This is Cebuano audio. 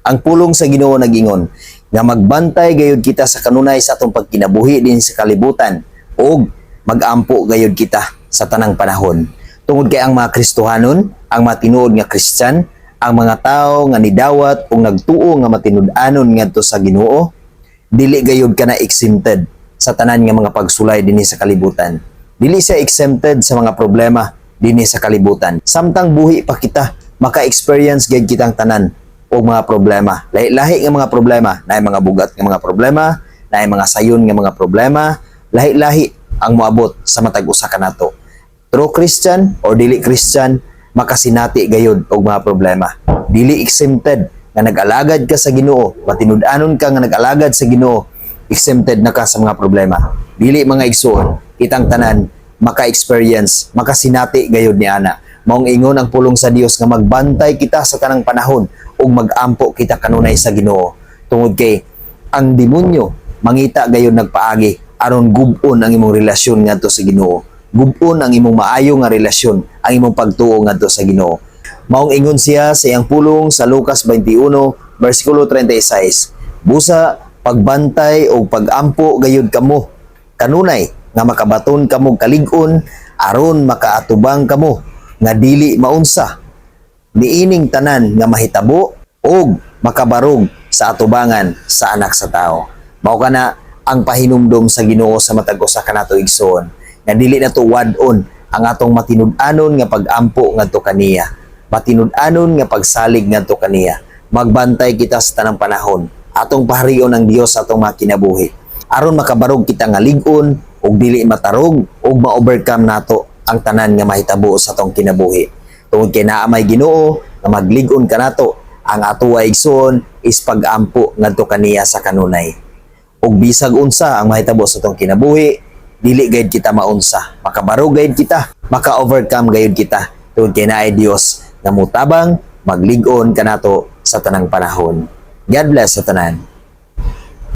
Ang pulong sa Ginoo nagingon nga magbantay gayud kita sa kanunay sa atong pagkinabuhi din sa kalibutan ug magampo gayud kita sa tanang panahon. Tungod kay ang mga Kristohanon, ang mga tinuod nga Kristiyan, ang mga tao nga nidawat o nagtuo nga matinud-anon ngadto sa Ginoo, dili gayud ka na exempted sa tanan nga mga pagsulay dinhi sa kalibutan. Dili siya exempted sa mga problema dinhi sa kalibutan. Samtang buhi pa kita, maka-experience gayud kitang tanan og mga problema. Lahi-lahi nga mga problema, naay mga bugat nga mga problema, naay mga sayon nga mga problema, lahi-lahi ang moabot sa matag usa kanato. True Christian or dili Christian, makasinati gayud og mga problema. Dili exempted nga nag-alagad ka sa Ginoo, matinud-anon ka nga nag-alagad sa Ginoo, exempted na ka sa mga problema. Dili, mga igsuon, kitang tanan maka-experience, makasinati gayud ni ana. Maong ingon ang pulong sa Dios nga magbantay kita sa tanang panahon ug magampo kita kanunay sa Ginoo. Tungod kay ang demonyo mangita gayud nagpaagi aron gub-on ang imong relasyon ngadto sa Ginoo. Gub-on ang imong maayo nga relasyon, ang imong pagtuo ngadto sa Ginoo. Maong ingon siya sa iyang pulong sa Lucas 21 bersikulo 36. "Busa pagbantay o pagampo gayud kamo kanunay nga makabaton kamo kalig-on aron makaatubang kamo nga dili maunsa niining tanan nga mahitabo og makabarog sa atubangan sa Anak sa Tao." Mao kana ang pahinumdom sa Ginoo sa matag usa kanato, igsoon, nga dili nato wad-on ang atong matinud-anon nga pag-ampo ngadto kaniya, matinud-anon nga pagsalig ngadto kaniya. Magbantay kita sa tanang panahon. Atong paharion ang Dios sa atong mga kinabuhi aron makabarog kita nga lig-on ug dili matarog ug ma-overcome nato ang tanan nga mahitabo sa atong kinabuhi. Tungod kay naa may Ginoo nga maglig-on kanato, ang atoa, igsoon, is pag-ampo ngadto kaniya sa kanunay. Ug bisag unsa ang mahitabo sa atong kinabuhi, dili gayud kita maunsa. Makabarog gayud kita, maka-overcome gayud kita. Tungod kay naay Dios nga mutabang, maglig-on kanato sa tanang panahon. God bless sa tanan.